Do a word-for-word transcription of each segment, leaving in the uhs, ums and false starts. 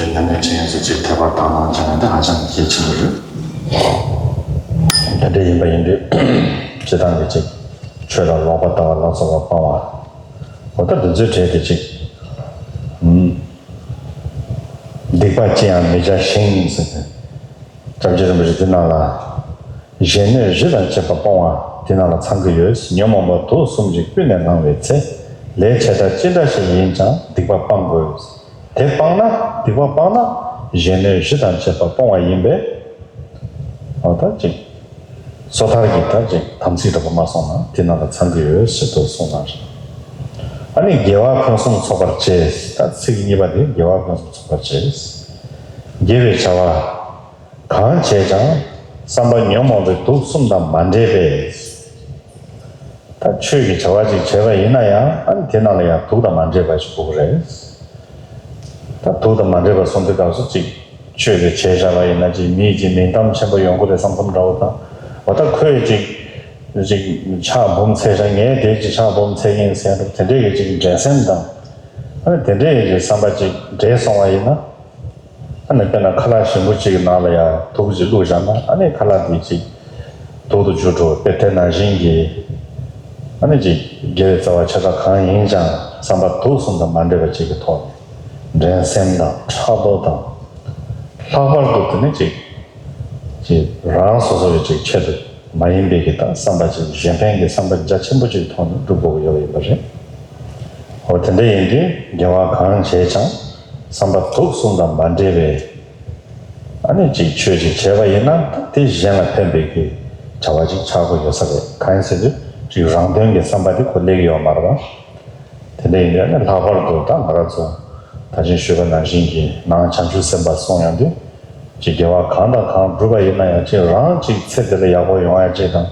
ཉམས་ལེན་བྱེད་མཁན་ཚོ་གཅིག་དད་པ་དག་སྣང་བྱས་ན་འདི་ཧ་ཅང་གལ་ཆེན་པོ་རེད། དེ་འདྲ་ཡིན་པ་ཡིན་དུས་སྤྱིར་བཏང་གི་གཅིག་ཆོས་ལ་ལོག་པ་ལྟ་བ་ལ་སོགས་པ་སྤང་བ། འོ་ད་འདི་ཚོའི་གྲས་དེ་གཅིག་སྡིག་པ་ཅི་ཡང་མི་བྱ་ཞིང་ཟེར་ཏེ། སྐྱབས་རྗེ་རིན་པོ་ཆེ་འདི་ནང་ལ། གཞན་གནོད་གཞི་དང་བཅས་པ་སྤོང་བ་འདི་ནང་ལ་ཚང་གི་ཡོད། ཉོན་མོངས་པ་དུག་གསུམ་གྱིས་ཀུན་ནས་བསླངས་པའི་ཚེ། ལས་བྱེ་བྲག་ཅི་འདྲ་ཞིག་ཡིན་ཀྱང་སྡིག་པ་སྤང་དགོས། དེ་སྤངས་ན་སྡིག་པ་སྤངས་ན་གཞན་གནོད་གཞི་དང་བཅས་པ་སྤོང་བ་ཡིན་པས། འོ་ད་ཅིག་སོ་ཐར་གྱི་ད་ཅིག་དམ་ཚིག་འདྲ་པོ་མ་སོང་ན་འདི་ནང་ལ་ཚང་གི་ཡོད་ཟེར་དུ་གསུངས་གནང་རེད། ཨ་ནི་དགེ་བ་ཕུན་སུམ་ཚོགས་པར་བྱེད། ད་ཚིག་གཉིས་པ་དེ་དགེ་བ་ཕུན་སུམ་ཚོགས་པར་བྱེད། དགེ་བའི་བྱ་བ། གང་བྱས་ཀྱང་བསམ་པ་ཉོན་མོངས་པའི་དུག་གསུམ་དང་མ་འདྲེས་པས། ད་ཆོས་ཀྱི་བྱ་བ་ཅིག་བྱས་པ་ཡིན་ན་ཡང་ཨ་ནི་དེ་ནང་ལ་ཡང་དུག་དང་མ་འདྲེས་པ་ཞིག་དགོས་ཀྱི་རེད། ད་དུག་དང་མ་འདྲེས་པ་གསུངས་དུས་སྐབས་སུ་ཅིག་ཆོས་ཀྱི་བྱས་བཞག་པ་ཡིན་ན་ཅིག་མིས་ཅིག་མིང་གཏམ་ཆེན་པོ་ཡོང་གི་རེད་བསམ་བསམ་འདྲ་བོ་དང་། འོ་ད་ཁོས་ཅིག་ཅིག་ཕྱག་འབུམ་འཚལ་ཤག་ངས་དེ་ཅིག་ཕྱག་འབུམ་འཚལ་གྱིན་ཟེར་འདུག་དེ་འདྲའི་ཅིག་འགྲན་སེམས་དང་། ཨ་ནི་དེ་འདྲའི་ཅིག་བསམ་པ་ཅིག་འདྲེས་སོང་བ་ཡིན་ན། ཨ་ནི་དཔེར་ན་ཁ་ལག་ཞིམ་པོ་གཅིག་གི་ནང་ལ་ཡང་དུག་ཅིག་བླུགས་བཞག་ན་ཨ་ནི་ཁ་ལག་དེ་ཅིག་དུག་ཏུ་འགྱུར་འགྲོ་བའི་དེ་ནང་བཞིན་གྱི། ཨ་ནི་ཅིག་དགེ་བའི་རྩ་བ་ཆ་ཚང་གང་ཡིན་ཀྱང་བསམ་པ་དུག་གསུམ་དང་མ་འདྲེས་པ་ཅིག་གི་ཐོག་ནས་འགྲན་སེམས་དང་ཕྲག་དོག་དང་། ལྷག་པར་དུ་དེ་ནི་ཅིག་ཅིག་རང་སོ་སོ་གི་ཅིག་ཆེད་དུ་མ་ཡིན་པའི་གི་ད་བསམ་པ་ཅིག་གཞན་ཕན་གྱི་བསམ་པ་རྒྱ་ཆེན་པོ་ཅིག་གི་ཐོག་ནས་སྒྲུབ་དགོས་ཀྱི་ཡོད་པ་ཡིན་པ་རེད། འོ་དེ་འདྲ་ཡིན་དུས་དགེ་བ་གང་བྱས་ཀྱང་བསམ་པ་དུག་གསུམ་དང་མ་འདྲེས་པའི། ཨ་ནི་ཅིག་ཆོས་ཅིག་བྱས་པ་ཡིན་ན་དེ་གཞན་ལ་ཕན་པའི་གི་བྱ་བ་ཅིག་ཆགས་དགོས་ཡོད་ས་རེད། གང་ཡིན་ཟེར་དུས་ཅིག་རང་དོན་གྱི་བསམ་པ་དེ་ཁོ་སླེབས་ཀྱི་ཡོད་མ་རེད་པ། དེ་འདྲ་ཡིན་དུས་ཨ་ནི་ལྷག་པར་དུ་ད་ང་རང་ཚོ་ད་ཅིག་ཞུས་པ་ནང་བཞིན་གྱི་ནང་བྱང་ཆུབ་སེམས་དཔའ་གསུངས་ཡོང་དུས། ཅིག་དགེ་བ་གང་དང་གང་བསྒྲུབས་པ་ཡིན་ན་ཡང་ཅིག་རང་ཅིག་ཚེ་འདི་ལ་ཡག་པོ་ཡོང་ཡ་ཅིག་དང་།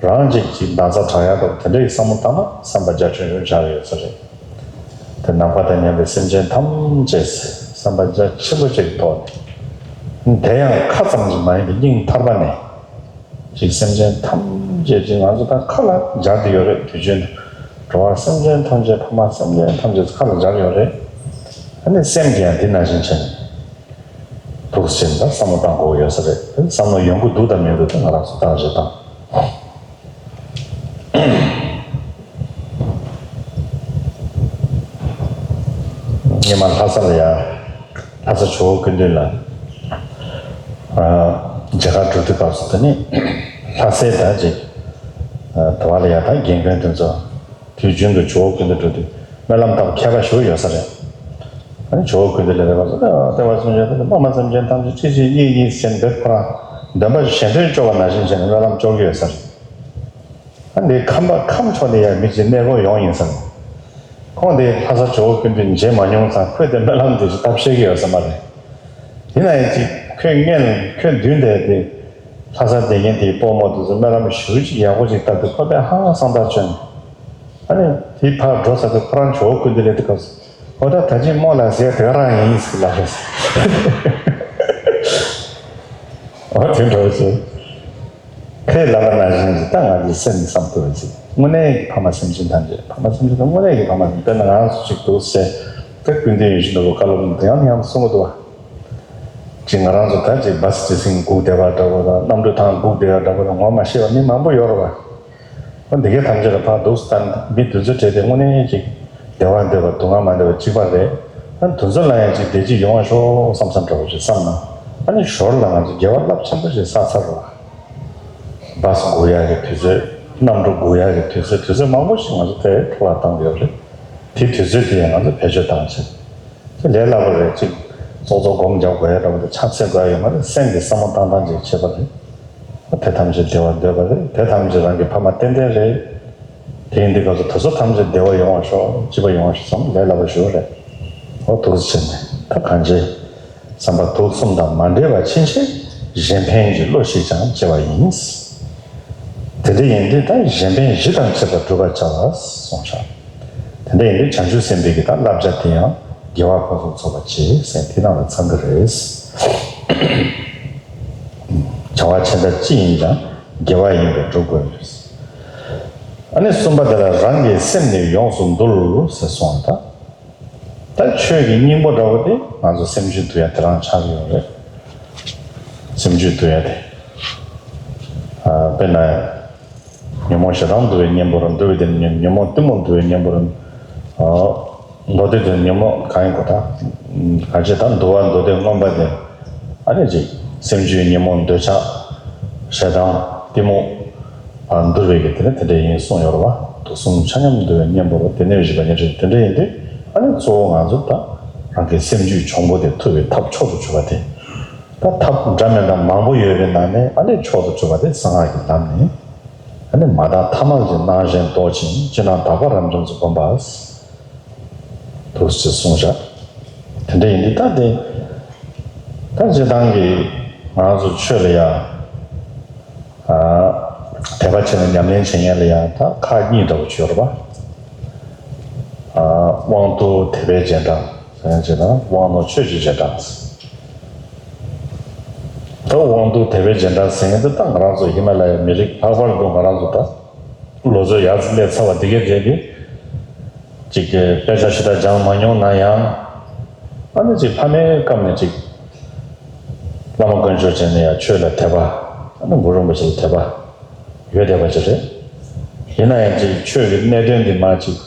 རང་ཅིག་ཅིག་ན་ཚ་དྲག་ཡ་འདྲ་པོ་དེ་འདྲ་ཡི་བསམ་བློ་བཏང་ན་བསམ་པ་རྒྱ་ཆུང་ཆུང་བཞག་ཡོད་ས་རེད། དེ་ནམ་མཁའ་དང་མཉམ་པའི་སེམས་ཅན་ཐམས་ཅད་བསམ་པ་རྒྱ་ཆེན་པོ་ཅིག་ཐོག་ནས། དེ་ཡང་ཁ་ཙམ་ཞིག་མ་ཡིན་པའི་སྙིང་ཐར་པ་ནས། ཅིག་སེམས་ཅན་ཐམས་ཅད་ཅིག་ང་ཚོ་ད་ཁ་ལ་སྦྱར་དུ་ཡོད་རེད། དུས་རྒྱུན་དུ་འགྲོ་བ་སེམས་ཅན་ཐམས་ཅད་ཕ་མ་སེམས་ཅན་ཐམས་ཅད་ཁ་ལ་སྦྱར་ཡོད་རེད། ཨ་ནི་སེམས་ཀྱི་ཡང་འདི་ནང་བཞིན་བྱས་ནས། འདུག་ཟེར་ན་བསམ་བློ་བཏང་དགོས་ཡོད་ས་རེད། བསམ་བློ་ཡོང་གི་འདུག་དང་མི་འདུག་དེ་ང་རང་ཚོ་བཏང་རེད་དང་། སྔོན་མ་ལྷ་ས་ལ་ཡ། ལྷ་ས་ཇོ་བོ་སྐུ་མདུན་ལ། མཇལ་ཁ་འགྲོ་དུས་སྐབས་སུ་དེ་ནི། ལྷ་སའི་ད་ཅིག་ད་བ་ལ་ཡ་ད་རྒན་རྒོན་དེ་ཚོ། དུས་རྒྱུན་དུ་ཇོ་བོ་སྐུ་མདུན་འགྲོ་དུས་སྨོན་ལམ་བཏབ་མཁས་པ་ཞིག་ཡོད་ས་རེད། ཨ་ནི་ཇོ་བོ་སྐུ་མདུན་ལ་རེ་བ་སོ་ལྟ་བ་ཙམ་བྱས་ཏེ་སློབ་མ་སེམས་ཅན་ཐམས་ཅད་ཅི་ཞིག་ཡིད་ཡིད་ཟེར་འདོད་ཁོ་རང་འདོན་པ་གཞན་དོན་སྐྱོ་བ་ནང་བཞིན་བྱས་ནས་སྨོན་ལམ་སྐྱོར་གྱི་ཡོད་ས་རེད། ཨ་འདི་ཁམས་པ་ཁམས་ཕྱོགས་ནས་ཡང་མི་གཅིག་གནས་སྐོར་ཡོང་ཡིན་ས་རེད། ཁོང་དེ་ལྷ་ས་ཇོ་བོ་སྐུ་མདུན་མཇལ་མ་མྱོང་ཙང་ཁོས་དེ་སྨོན་ལམ་དེ་ཞིག་བཏབ་ཤེས་ཀྱི་ཡོད་ས་མ་རེད། ཡིན་ན་ཡང་ཅིག་ཁོས་སྔོན་ཁོས་མདུན་དེ་དེ་ལྷ་ས་བསྡད་མཁན་དེའི་སྤོ་རྨོ་དེ་ཚོ་སྨོན་ལམ་ཞུ་ཅིག་ཡག་པོ་ཅིག་བཏབ་དུས་ཁོ་པས་ཧང་སང་ཐག་ཆོད་ནས། ཨ་ནི་དེ་ཕར་འགྲོ་ས་དེ་ཁོ་རང་ཇོ་བོ་སྐུ་མདུན་སླེབས་དུས་སྐབས་སུ་ཨོ་ད་ད་ཅིག་རྨོ་ལགས་ཟེར་དེ་ག་རང་ཡིན་ཟེར་ལབ་རེད། ཨོ་དེ་འདྲ་བོ་ཅིག་ཁོས་ལབ་པ་ནང་བཞིན་གྱི་ད་ང་ཚོའི་སེམས་བསམ་ཐུབ་པ་ཅིག་དངོས་གནས་ཀྱི་ཕ་མ་སེམས་ཅན་ཐམས་ཅད་ཕ་མ་སེམས་ཅན་དང་དངོས་གནས་ཀྱི་ཕ་མ་དཔེར་ན་ང་རང་ཚོ་ཅིག་འདུག་ཟེར་ད་སྐུ་མདུན་ཡིད་བཞིན་ནོར་བུ་བཀའ་སློབ་ནང་དུ་ཡང་ཡང་གསུང་གི་འདུག་བ། ཅིག་ང་རང་ཚོ་ད་ཅིག་བཱས་ཌི་སིང་སྒུག་བསྡད་པ་འདྲ་པོ་དང་གནམ་གྲུ་ཐང་སྒུག་བསྡད་པ་འདྲ་པོ་དང་ངོ་མ་ཤེས་པ་མི་མང་པོ་ཡོད་རེད་བ། ཨ་འདི་གའི་ཐམས་ཅད་ལ་ཕར་འདུག་སེ་ལྟ་ན་མི་དེ་ཚོའི་གྲས་དེ་དངོས་གནས་ཅིག་བདེ་བ་འདོད་པ་སྡུག་བསྔལ་མ་འདོད་པ་གཅིག་པ་རེད། ཨ་དེ་ཚོ་ལ་ཡང་ཅིག་བདེ་སྐྱིད་ཡོང་བ་ཤོག་བསམ་བསམ་འདྲ་པོ་ཞིག་བསམ་ན། ཨ་ནི་ཞོར་ལ་ང་ཚོ་དགེ་བ་རླབས་ཆེན་པོ་ཞིག་བསགས་ཚར་བ། བཱས་སྒུག་ཡག་གི་དུས་ཚོད། གནམ་གྲུ་སྒུག་ཡག་གི་དུས་ཚོད། དུས་ཚོད་མང་པོ་ཞིག་ང་ཚོ་དེ་འཕྲོ་བརླག་བཏང་གི་ཡོད་རེད། དེ་དུས་ཚོད་དེ་ཡང་ང་ཚོ་བེད་སྤྱོད་བཏང་ཆེད། དེ་ལས་སླ་པོ་རེད། ཅིག་ཚོགས་གཙོ་སྒོམ་རྒྱག་དགོས་ཡ་འདྲ་པོ་དང་ཕྱག་འཚལ་དགོས་ཡ་ཡོད་མ་རེད། སེམས་ཀྱི་བསམ་བློ་བཏང་སྟངས་ཅིག་བྱེད་པ་རེད། དེ་ཐམས་ཅད་བདེ་བ་འདོད་པ་རེད། དེ་ཐམས་ཅད་རང་གི་ཕ་མ་ཏན་ཏན་རེད། དེ་ཡིན་དུས་སྐབས་སུ་དེ་ཚོ་ཐམས་ཅད་བདེ་བ་ཡོང་བ་ཤོག་སྐྱིད་པ་ཡོང་བ་ཤོག་བསམ་ལས་སླ་པོ་ཞིག་རེད། འོ་འདུག་སེ་བྱས་ནས་ད་གང་བྱེད། བསམ་པ་དུག་གསུམ་དང་མ་འདྲེས་པ་ཕྱིན་ཆད་གཞན་ཕན་གྱི་བློ་ཞིག་ཀྱང་སྐྱེ་བ་ཡིན། དེ་འདྲ་ཡིན་དུས་ད་གཞན་ཕན་བཞི་དང་བཅས་པ་བསྒྲུབ་པར་བྱ་ལ་གསུངས་ཤག་དེ་འདྲ་ཡིན་དུས་བྱང་ཆུབ་སེམས་དཔའི་གི་ད་བསླབ་བྱ་དེ་ཡང་དགེ་བ་ཕུན་སུམ་ཚོགས་པར་བྱེད་ཟེར་དེ་ནང་ལ་ཚང་གི་རེད། བྱ་བ་ཆེ་ཕྲ་ཅི་ཡིན་ཀྱང་དགེ་བ་ཡིན་པས་སྒྲུབ་དགོས། ཨ་ནི་གསུམ་པ་དེ་ལ་རང་གི་སེམས་ནི་ཡོངས་སུ་འདུལ་ཟེར་གསུངས་པ་དང་། ད་ཆོས་ཀྱི་སྙིང་པོ་འདྲ་བོ་དེ་ང་ཚོ་སེམས་རྒྱུད་འདུལ་ཡ་དེ་རང་ཆགས་ཀྱི་ཡོད་རེད། སེམས་རྒྱུད་འདུལ་ཡ་དེ། ཨ་དཔེར་ན། ཉོན་མོངས་ཞེ་སྡང་འདུལ་བའི་གཉེན་པོར། འདུལ་བའི་དེ་ཉོན་ཉོན་མོངས་གཏི་མུག་འདུལ་བའི་གཉེན་པོར། ཨ་མདོ་སྡེ་དེ་ཉོན་མོངས་གང་ཡིན་གོ་ད། གང་བྱེད་ད་འདུལ་བ་མདོ་སྡེ་མངོན་པ་དེ། ཨ་ནི་ཅིག་སེམས་རྒྱུད་ཉོན་མོངས་འདོད་ཆགས་ཞེ་སྡང་གཏི་མུག་ཨ་འདུལ་བའི་གི་དེ་ནི་དེ་འདྲ་ཡིན་གསུངས་ཡོད་རེད་བ། དུག་གསུམ་ཆ་མཉམ་འདུལ་བའི་གཉེན་པོར། དེ་ནི་བཞི་པ་ཉེར་གཅིག་དེ་འདྲ་ཡིན་དུས། ཨ་ནི་གཙོ་བོ་ང་ཚོ་ད་རང་གི་སེམས་རྒྱུད་གྱོང་པོ་དེ་ཐུབ་པའི་ཐབས་མཆོག་ཏུ་གྱུར་པ་དེ། ད་ཐབས་འདྲ་མིན་འདྲ་མང་པོ་ཡོད་པའི་ནང་ནས། ཨ་ནི་མཆོག་ཏུ་གྱུར་པ་དེ་གསང་སྔགས་ཀྱི་ལམ་ནི། ཨ་ནི་མ་དག་ཐ་མལ་གྱི་སྣང་ཞེན་བཟློག་ཅིང་། ཅི་སྣང་དག་པ་རབ་འབྱམས་སུ་བསྒོམ་པ། འདུག་སེ་གསུངས་བཞག་དེ་འདྲ་ཡིན་དུས་ད་དེ། ད་སྤྱིར་བཏང་གི་ང་ཚོ་ཆོས་ལ་ཡ། ཨ་དད་པ་བྱས་ནས་ཉམས་ལེན་བྱེད་མཁན་ལ་ཡ་ད་ཁག་གཉིས་འདྲ་བོ་ཅིག་ཡོད་རེད་པ། ཨ་དབང་རྟུལ་དད་པའི་རྗེས་འབྲང་ཟེར་མཁན་ཅིག་དང་། དབང་རྣོན་ཆོས་ཀྱི་རྗེས་འབྲང་། ད་དབང་རྟུལ་དད་པའི་རྗེས་འབྲང་ཟེར་མཁན་དེ་ད་ང་རང་ཚོ་ཧི་མ་ལ་ཡའི་མི་རིགས་ལྷག་པར་དུ་ང་རང་ཚོ་ད་ལོ་ཚོད་ཡར་སླེབས་ཚར་བ་འདི་གའི་རྗེས་དེ། ཅིག་གི་དཔེ་ཆ་ཞེ་དྲག་སྦྱངས་མ་མྱོང་ན་ཡང་། ཨ་ནི་ཅིག་ཕ་མའི་སྐབས་ནས་ཅིག་བླ་མ་དཀོན་མཆོག་བྱས་ནས་ཡང་ཆོས་ལ་དད་པ། ཨ་ནི་གུ་རུ་རིན་པོ་ཆེ་ལ་དད་པ་ཡོད་བསྡད་པ་ཅིག་རེད། ཡིན་ན་ཡང་ཅིག་ཆོས་ཀྱི་གནད་དོན་འདི་མར་ཅིག་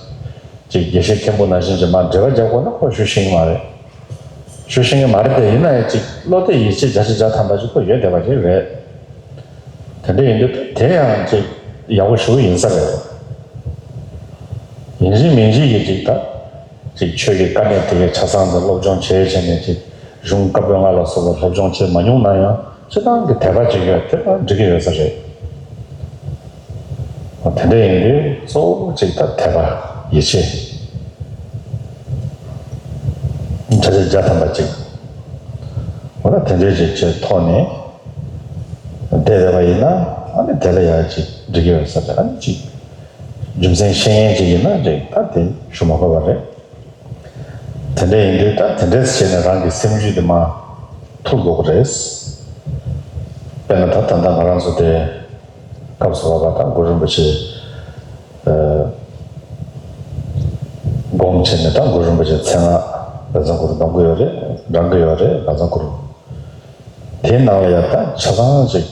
ཅིག་དགེ་བཤེས་མཁན་པོ་ནང་བཞིན་ཅིག་མར་འགྲེལ་པ་རྒྱག་དགོས་ན་ཁོ་ཞུ་ཤེས་ཀྱི་མ་རེད། ཞུ་ཤེས་ཀྱི་མ་རེད་དེ། ཡིན་ན་ཡང་ཅིག་བློ་གཏད་ཡིད་ཆེས་བརྒྱ་ཆ་བརྒྱ་ཐམ་པ་ཅིག་ཁོ་ཡོད་བསྡད་པ་ཅིག་རེད། དེ་འདྲ་ཡིན་དུས་དེ་ཡང་ཅིག་ཡག་པོ་ཞེ་པོ་ཡིན་ས་རེད། ཡིན་གཅིག་མིན་གཅིག་གིས་ཅིག་ད་ཅིག་ཆོས་ཀྱི་དཀའ་གནད་དེ་གའི་ཆ་ཚང་དུ་སློབ་སྦྱོང་བྱས་བྱས་ནས། ཅིག་གཞུང་བཀའ་པོད་ལྔ་ལ་སོགས་པ་སློབ་སྦྱོང་བྱས་མ་མྱོང་ན་ཡང་སྤྱིར་བཏང་གི་དད་པ་ཅིག་ཡོད་དེ་ད་འགྲིག་གི་ཡོད་ས་རེད། དེ་འདྲ་ཡིན་དུས་གཙོ་བོ་ཅིག་ད་དད་པ་ཡིད་ཆེས། བརྒྱ་ཆ་བརྒྱ་ཐམ་པ་ཅིག་འོ་ན་དེ་འདྲའི་ཅིག་ཅིག་ཐོག་ནས་བསྡད་བསྡད་པ་ཡིན་ན། ཨ་ནི་དེ་ལ་ཡང་ཅིག་འགྲིག་གི་ཡོད་ས་རེད། ཨ་ནི་ཅིག་རྒྱུ་མཚན་ཤེས་མཁན་ཅིག་ཡིན་ན་ཅིག་ད་དེ་ཞུ་མ་དགོས་པ་རེད། དེ་འདྲ་ཡིན་དུས་ད་དེ་འདྲས་བྱས་ནས་རང་གི་སེམས་རྒྱུད་དེ་མར་ཐུབ་དགོས་ཀྱི་རེད། དཔེར་ན་ད་ད་ལྟ་ང་རང་ཚོ་དེ་སྐབས་སུ་བབ་པ་ད་གུ་རུ་རིན་པོ་ཆེ་ཨ་སྒོམ་བྱས་ནས། ད་གུ་རུ་རིན་པོ་ཆེ་མཚན་སྔགས་ལ་བཟང་གུ་རུ་འདོན་གི་ཡོད་རེད། བགྲང་གི་ཡོད་རེད། ལ་བཟང་གུ་རུ། དེའི་ནང་ལ་ཡང་ད་ཆ་ཚང་ཅིག་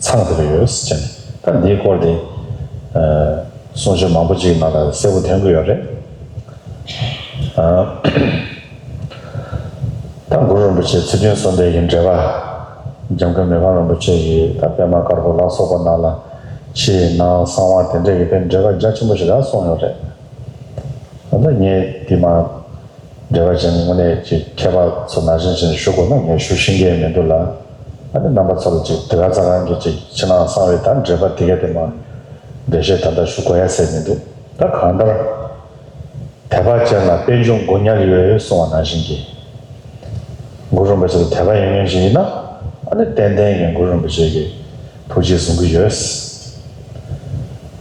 ཚང་བསྡད་ཀྱི་ཡོད་ཟེར་ནས། ད་འདིའི་སྐོར་དེ་ཨ་གསུང་ཆོས་མང་པོ་ཅིག་ནང་ལ་གསལ་པོ་ཐོན་གྱི་ཡོད་རེད། ཨ་ད་གུ་རུ་རིན་པོ་ཆེ་ཚིག་བདུན་གསོལ་འདེབས་ཀྱི་འགྲེལ་པ། འཇམ་མགོན་མི་ཕམ་རིན་པོ་ཆེ་ཡི་ད་པདྨ་དཀར་པོ་ལ་སོགས་པ་ནང་ལ་ཕྱི་ནང་གསང་བ་དེ་འདྲས་ཀྱི་དེ་འགྲེལ་པ་རྒྱ་ཆེན་པོ་ཞེ་དྲག་གསུངས་ཡོད་རེད། ད་ལྟ་ངས་འདི་མར་འགྲེལ་པ་ཅན་དངོས་གནས་ཅིག་མཁས་པ་ཚོ་ནང་བཞིན་བྱས་ནས་ཞུ་དགོས་ན་ངས་ཞུ་ཤེས་ཀྱི་མི་འདུག་ལ། ཨ་ནི་རྣམ་པ་ཚོ་ལ་ཅིག་དེ་ག་ཚ་གང་གི་ཅིག་ཕྱི་ནང་གསང་བའི་ད་འགྲེལ་པ་དེ་ག་དེ་མར་འགྲེལ་བཤད་ད་ལྟ་ཞུ་དགོས་ཡ་ཟེར་མི་འདུག་ད་གང་ལྟར་དད་པ་ཅན་ལ་པད་འབྱུང་སྒོ་ཉལ་ཡོད་གསུང་བ་ནང་བཞིན་གྱི། གུ་རུ་རིན་པོ་ཆེ་ལ་དད་པ་ཡོད་མཁན་ཞིག་ཡིན་ན། ཨ་ནི་ཏན་ཏན་གྱི་གུ་རུ་རིན་པོ་ཆེ་གི་ཐུགས་རྗེ་བཟུང་གི་ཡོད།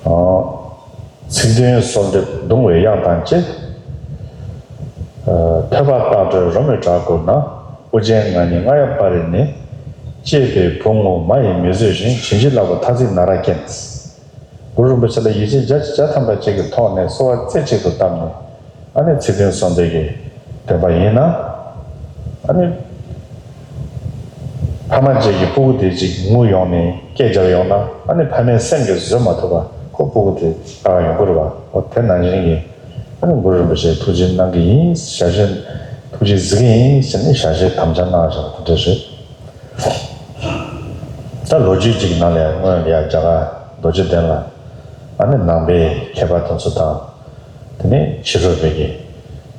ཨ། ཚིག་བདུན་གསོལ་འདེབས་གདུང་བའི་དབྱངས་དང་བཅས། ཨ་ཐོས་པ་རྟག་སྒྲོལ་རོ་མའི་བྲག་བསྐུར་ན། ཨོ་རྒྱན་ང་ཉིད་རྔ་ཡབ་དཔལ་རི་ནས། གཅེས་པའི་བུ་ངོ་མ་ཡིས་མི་བཟོད་ཅིང་། བྱིན་གྱིས་བརླབ་པ་ཐ་ཚིག་ན་ར་ཀན། གུ་རུ་རིན་པོ་ཆེ་ལ་ཡིད་ཆེས་བརྒྱ་ཆ་བརྒྱ་ཐམ་པ་ཅིག་གི་ཐོག་ནས་གསོལ་བ་རྩེ་གཅིག་ཏུ་བཏབ་ནས། ཨ་ནི་ཚིག་བདུན་གསོལ་འདེབས་ཀྱི་འདོན་པ་ཡིན་ན། ཨ་ནི་ཕ་མ་གཅིག་གི་སྤུ་གུ་དེ་གཅིག་ངུ་ཡོང་ནས་སྐད་རྒྱབ་ཡོང་ན། ཨ་ནི་ཕ་མའི་སེམས་ཀྱིས་བཟོད་མ་ཐུབ་པ་ཁོ་སྤུ་གུ་དེ་ལྟ་ག་ཡོང་གི་རེད་པ། འོ་དེ་ནང་བཞིན་གྱི་ཨ་ནི་གུ་རུ་རིན་པོ་ཆེ་ཐུགས་རྗེ་གནང་གི་ཡིན། ཞལ་བཞེས་ཐུགས་རྗེ་གཟིགས་ཀྱི་ཡིན་ཟེར་ནས་ཞལ་བཞེས་དམ་བཅའ་གནང་བཞག་པ་དེ་འདྲ་རེད། ད་ལོ་རྒྱུས་ཅིག་ནང་ལ་སྔོན་ལ་ཡ་རྒྱ་གར་རྡོ་རྗེ་གདན་ལ་ཨ་ནི་ནང་པའི་མཁས་པ་དེ་ཚོ་དང་། དེ་ནས་ཕྱི་རོལ་པའི་གི་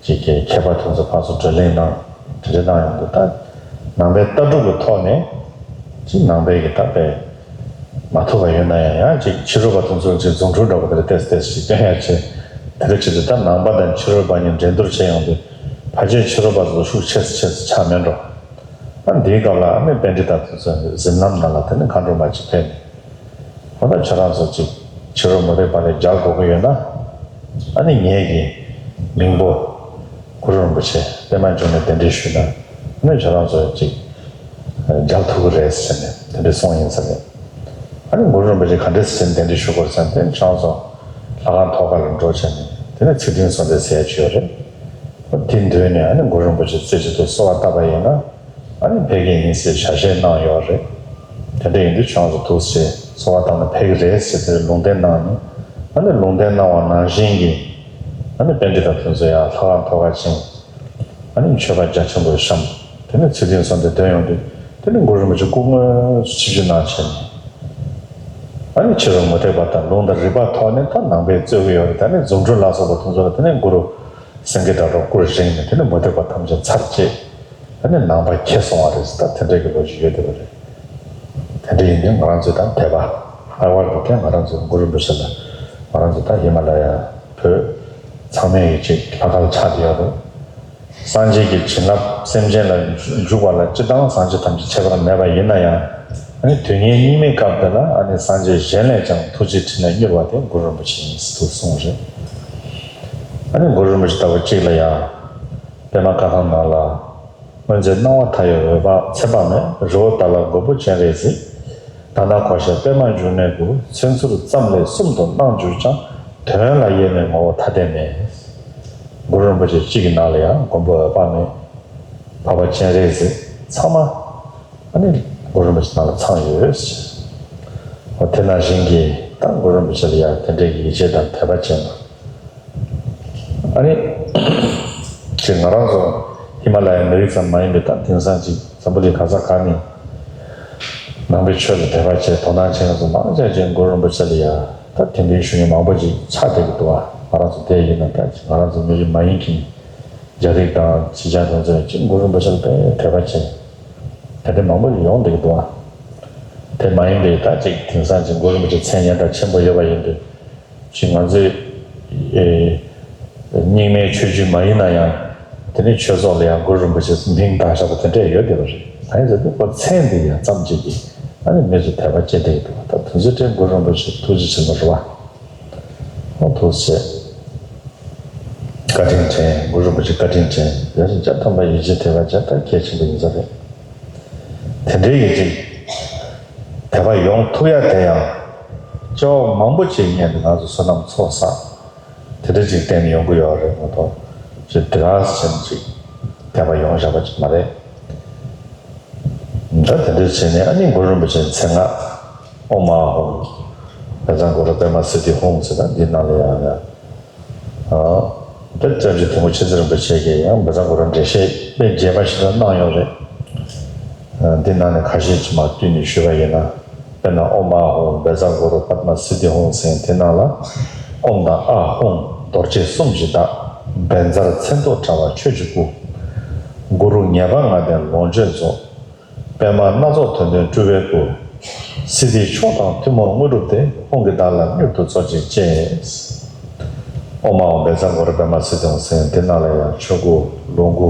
ཅིག་གི་མཁས་པ་དེ་ཚོ་ཕར་ཚུར་བགྲོ་གླེང་གནང་། དེ་འདྲ་གནང་ཡོང་དུས། ད་ནང་པའི་ལྟ་གྲུབ་ཀྱི་ཐོག་ནས་ཅིག་ནང་པའི་གི་ད་དཔེ་མ་ཐུབ་པ་ཡོད་ན་ཡང་། ཡང་ཅིག་ཕྱི་རོལ་པ་དེ་ཚོ་ཅིག་རྫུ་འཕྲུལ་འདྲ་པོ་དེ་འདྲ་ཏོག་ཙམ་ཏོག་ཙམ་ཅིག་སྟོན་ཡ་བྱས། དེ་འདྲ་བྱེད་དུས་ད་ནང་པ་དང་ཕྱི་རོལ་པ་གཉིས་འགྲན་བསྡུར་བྱས་ཡོང་དུས། ཕལ་ཆེར་ཕྱི་རོལ་པ་ཚོ་ཤུགས་ཆེ་ཙམ་ཆེ་ཙམ་ཆགས་མེད་འགྲོ། ཨ་འདིའི་སྐབས་ལ་ཨ་ནི་པཎྜི་ཏ་དེ་ཚོ་གཟིམ་ལམ་ནང་ལ་དེ་ནི་མཁའ་འགྲོ་མ་ཅིག་ཕེབས་ནས། འོ་ན་ཁྱོད་རང་ཚོ་ཅིག་ཕྱི་རོལ་མི་རིགས་པ་ལ་རྒྱག་དགོས་ཀྱི་ཡོད་ན། ཨ་ནི་ངེད་ཀྱི་མིང་པོ་གུ་རུ་རིན་པོ་ཆེ་པདྨ་འབྱུང་གནས་གདན་འདྲེན་ཞུས་ན། ཨ་ནི་ཁྱོད་རང་ཚོ་ཅིག་རྒྱག་ཐུབ་ཀྱི་རེད་ཟེར་ནས་དེ་འདྲ་གསུངས་ཡིན་ས་རེད། ཨ་ནི་གུ་རུ་རིན་པོ་ཆེ་ག་འདྲས་ཟེར་ནས་གདན་འདྲེན་ཞུ་དགོས་ཟེར་ན། དེ་ཁྱོད་རང་ཚོ་ལྷ་ཁང་ཐོག་ཁ་ལ་འགྲོ་བྱས་ནས་དེ་ནས་ཚིག་བདུན་གསོལ་འདེབས་ཟེར་ཡ་ཅིག་ཡོད་རེད། དེ་མདུན་ནས་ཨ་ནི་གུ་རུ་རིན་པོ་ཆེ་རྩེ་གཅིག་ཏུ་གསོལ་བ་བཏབ་པ་ཡིན་ན། ཨ་ནི་ཕེབས་ཀྱི་ཡིན་ཟེར་ཞལ་བཞེས་གནང་ཡོད་རེད། དེ་འདྲ་ཡིན་དུས་ཁྱོད་རང་ཚོ་འདུག་སེ་གསོལ་བ་བཏབ་ན་ཕེབས་ཀྱི་རེད་ཟེར་དེ་ལུང་བསྟན་གནང་ནས། ཨ་ནི་ལུང་བསྟན་གནང་བ་ནང་བཞིན་གྱི། ཨ་ནི་པཎྜི་ཏ་དེ་ཚོ་ཡང་ལྷ་ཁང་ཐོག་ཁ་ཕྱིན། ཨ་ནི་མཆོད་པ་རྒྱ་ཆེན་པོ་བཤམས། དེ་ནས་ཚུལ་ཁྲིམས་གསོལ་འདེབས་འདོན་ཡོང་དུས། དེ་ནས་གུ་རུ་རིན་པོ་ཆེ་སྐུ་དངོས་སུ་ཆིབས་བསྒྱུར་གནང་བྱས་ནས། ཨ་ནི་ཕྱི་རོལ་མུ་སྟེགས་པ་དང་ལུང་དང་རིགས་པ་ཐོག་ནས་ད་ནང་པའི་རྩོད་ཀྱི་ཡོད་རེད། ད་ནི་རྫུ་འཕྲུལ་ལ་སོགས་པ་དེ་ཚོ་ལ་དེ་ནས་གུ་རུ་སེང་གེ་སྒྲ་སྒྲོགས་སྐུར་བཞེངས་ནས། དེ་ནས་མུ་སྟེགས་པ་ཐམས་ཅད་ཚར་བཅད། ཨ་ནི་ནང་པ་ཁྱེར་སོང་བ་རེད་ཟེར། ད་དེ་འདྲའི་གི་ལོ་རྒྱུས་ཡོད་བསྡད་པ་རེད། དེ་འདྲ་ཡིན་དུས་ང་རང་ཚོས་ད་དད་པ་ལྷག་པར་དུ་དེ་ང་རང་ཚོའི་གུ་རུ་རིན་པོ་ཆེ་ལ། ང་རང་ཚོ་ད་ཧི་མ་ལ་ཡ་བོད་ཚང་མས་ཡིད་ཆེས་ལྷག་དཀར་ཆགས་བསྡད་ཡོད་རེད། སངས་རྒྱས་ཀྱི་བྱིན་རླབས་སེམས་ཅན་ལ་འཇུག་པ་ལ་སྤྱིར་བཏང་སངས་རྒྱས་ཐམས་ཅད་ཁྱད་པར་མེད་པ་ཡིན་ན་ཡང་། ཨ་ནི་དུས་ངན་སྙིགས་མའི་སྐབས་འདི་ལ་ཨ་ནི་སངས་རྒྱས་གཞན་ལས་ཀྱང་ཐུགས་རྗེ་ཕྲིན་ལས་མྱུར་བ་དེ་གུ་རུ་རིན་པོ་ཆེ་ཡིན་ཟེར་དུ་གསུངས་རེད། ཨ་ནི་གུ་རུ་རིན་པོ་ཆེ་ལྟ་བུ་གཅིག་ལ་ཡང་། པདྨ་བཀའ་ཐང་ནང་ལ། སྔོན་ཚེ་སྣང་བ་མཐའ་ཡས་འོད་དཔག་ཚེ་དཔག་མེད། རི་བོ་ཏཱ་ལ་མགོན་པོ་སྤྱན་རས་གཟིགས། ད་ནི་གོ་ཤ་པདྨ་འབྱུང་གནས་སྐུ། ཚེ་ཚུར་ཙམ་ལས་གསུམ་དུ་སྣང་གྱུར་ཀྱང་། དོན་ལ་དབྱེར་མེད་ངོ་བོ་ཐ་དད་མེད། གུ་རུ་རིན་པོ་ཆེ་གཅིག་གི་ནང་ལ་ཡང་མགོན་པོ་འོད་དཔག་མེད། འཕགས་པ་སྤྱན་རས་གཟིགས་ཚང་མ། ཨ་ནི་གུ་རུ་རིན་པོ་ཆེ་ནང་ལ་ཚང་ཡོད། འོ་དེ་ནང་བཞིན་གྱི་ད་གུ་རུ་རིན་པོ་ཆེ་ལ་ཡང་དེ་འདྲའི་ཡིད་ཆེས་དང་དད་པ་བྱས་ན། ཨ་ནི། ཅིག་ང་རང་ཚོ་ཧི་མ་ལ་ཡའི་མི་རིགས་ཙམ་མ་ཡིན་པའི་ད་དེང་སང་ཅིག་འཛམ་བུ་གླིང་ག་ས་ག་ནས་ནང་པའི་ཆོས་ལ་དད་པ་བྱས་དོ་སྣང་བྱེད་མཁན་ཚོ་མང་ཆེ་ཅིག་གུ་རུ་རིན་པོ་ཆེ་ལ་ཡ་ད་དད་པའི་ཞུ་མཁན་མང་པོ་ཅིག་ཆགས་བསྡད་ཀྱི་འདུག་ཨ། ང་རང་ཚོ་དེ་ཡིན་ན་ད་ཅིག་ང་རང་ཚོ་མི་རིགས་མ་ཡིན་མཁན་རྒྱ་རིགས་དང་ཕྱི་རྒྱལ་དེ་ཚོ་ཡང་ཅིག་གུ་རུ་རིན་པོ་ཆེ་ལ་དཔེ་དད་པ་བྱས་དེ་འདྲ་མང་པོ་ཅིག་ཡོང་བསྡད་ཀྱི་འདུག་ཨ། དེ་མ་ཡིན་པའི་ད་ཅིག་དེང་སང་ཅིག་གུ་རུ་རིན་པོ་ཆེ་མཚན་སྙན་གྲགས་ཆེན་པོ་ཡོད་པ་ཡིན་དུས། ཅིག་ང་ཚོས་ཨེ་རྙིང་མའི་ཆོས་བརྒྱུད་མ་ཡིན་ན་ཡང་། དེ་ནས་ཆོས་ཚོགས་ལ་ཡང་གུ་རུ་རིན་པོ་ཆེ་མིང་བཏགས་བཞག་པ་དེ་འདྲས་ཡོད་བསྡད་པ་རེད། གང་ཡིན་ཟེར་ན་ཁོ་མཚན་དེ་ཡང་ཙམ་ཅིག་གིས་ཨ་ནི་མི་ཚོ་དད་པ་སྐྱེ་བསྡད་ཀྱི་འདུག་ད་དེ་ཚོའི་གྲས་གུ་རུ་རིན་པོ་ཆེ་ཐུགས་རྗེ་ཆེན་པོ་རེད་བ། ཨོ་ཐུགས་རྗེ་ཆེ། བཀའ་དྲིན་དྲན། གུ་རུ་རིན་པོ་ཆེ་བཀའ་དྲིན་དྲན། ཡང་ཞིག་བརྒྱ་ཐམ་པ་ཡིད་ཆེས་དད་པ་བྱས་ད་གལ་ཆེན་པོ་ཡིན་ས་རེད། དེ་འདྲའི་ཡིད་ཆེས་དད་པ་ཡོང་ཐུབ་ཡ་དེ་ཡང་སྐྱེ་བ་མང་པོ་ཅིག་སྔོན་དུ་ང་ཚོ་བསོད་ནམས་ཚོགས་བསགས་དེ་འདྲ་ཅིག་བརྟེན་ནས་ཡོང་གི་ཡོད་རེད་མ་གཏོགས། ཅིག་དེ་ག་ཟེར་ནས་ཅིག་དད་པ་ཡོང་བཞག་པ་ཅིག་མ་རེད། ད་དེ་འདྲ་བྱས་ནས་ཨ་ནི་གུ་རུ་རིན་པོ་ཆེའི་མཚན་སྔགས་ཨོཾ་ཨཱཿཧཱུྃ། བཛྲ་གུ་རུ་པདྨ་སིདྡྷི་ཧཱུྃ་ཟེར་ད་འདི་ནང་ལ་ཡང་ཡང་། ཨ། དེ་སྐྱབས་རྗེ་ཐིམ་ཕུག་མཁྱེན་བརྩེ་རིན་པོ་ཆེ་གིས་ཡང་བཛྲ་གུ་རུ་འགྲེལ་བཤད་དཔེ་རྒྱས་པ་ཞིག་ཀྱང་གནང་ཡོད་རེད། ཨ། འདི་ནང་ནས་ཁ་ཤས་ཅིག་མར་བསྡུས་ནས་ཞུས་པ་ཡིན་ན། དཔེར་ན་ཨོཾ་ཨཱཿཧཱུྃ་བཛྲ་གུ་རུ་པདྨ་སིདྡྷི་ཧཱུྃ་ཟེར་དེ་ནང་ལ། ཨོཾ་དང་ཨཱཿཧཱུྃ་རྡོ་རྗེ་གསུམ་གྱི་བདག་བཛྲ་མཚན་ཐོག་བྲལ་བ་ཆོས་ཀྱི་སྐུ། གུ་རུ་ངེས་པ་ལྔ་ལྡན་ལོངས་སྤྱོད་རྫོགས། པདྨ་སྣ་ཚོགས་དོན་ལྡན་སྤྲུལ་པའི་སྐུ། སིདྡྷི་མཆོག་དང་ཐུན་མོང་དངོས་གྲུབ་སྟེ། དབང་གི་བདག་ལ་མྱུར་དུ་རྫོགས་བྱེད་ཅེས། ཨོཾ་ཨཱཿཧཱུྃ་བཛྲ་གུ་རུ་པདྨ་སིདྡྷི་ཧཱུྃ་ཟེར་དེ་ནང་ལ་ཡང་ཆོས་སྐུ་ལོངས་སྐུ་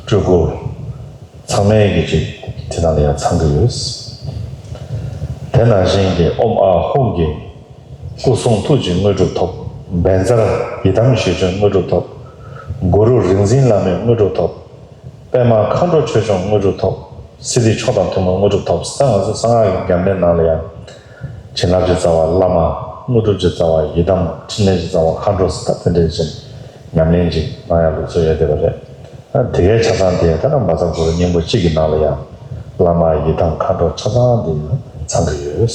སྤྲུལ་སྐུ་ཚང་མའི་གི་ཅིག་དེ་ནང་ལ་ཡང་ཚང་གི་ཡོད། དེ་ནང་བཞིན་གྱི་ཨོཾ་ཨཱཿཧཱུྃ་གིས་སྐུ་གསུང་ཐུགས་ཀྱི་དངོས་གྲུབ་ཐོབ། བཛྲ་ཡི་དམ་ཞི་ཁྲོའི་དངོས་གྲུབ་ཐོབ། གུ་རུ་རིག་འཛིན་བླ་མའི་དངོས་གྲུབ་ཐོབ། པདྨ་མཁའ་འགྲོ་ཆོས་སྐྱོང་དངོས་གྲུབ་ཐོབ། སིདྡྷི་མཆོག་དང་ཐུན་མོང་དངོས་གྲུབ་ཐོབ། ད་ང་ཚོ་གསང་སྔགས་ཀྱི་ཉམས་ལེན་ནང་ལ་ཡང་། བྱིན་རླབས་ཀྱི་རྩ་བ་བླ་མ། དངོས་གྲུབ་ཀྱི་རྩ་བ་ཡི་དམ། ཕྲིན་ལས་ཀྱི་རྩ་བ་མཁའ་འགྲོ་ཟེར་ད་དེ་འདྲའི་ཅིག་ཉམས་ལེན་ཅིག་གནང་ཡ་ལུགས་སྲོལ་ཡོད་བསྡད་པ་རེད། ད་དེ་གའི་ཆ་ཚང་དེ་ད་ནང་བཛྲ་གུ་རུ་སྙིང་པོ་གཅིག་གི་ནང་ལ་ཡང་། བླ་མ་ཡི་དམ་མཁའ་འགྲོ་ཆ་ཚང་དེ་ཡང་ཚང་གི་ཡོད།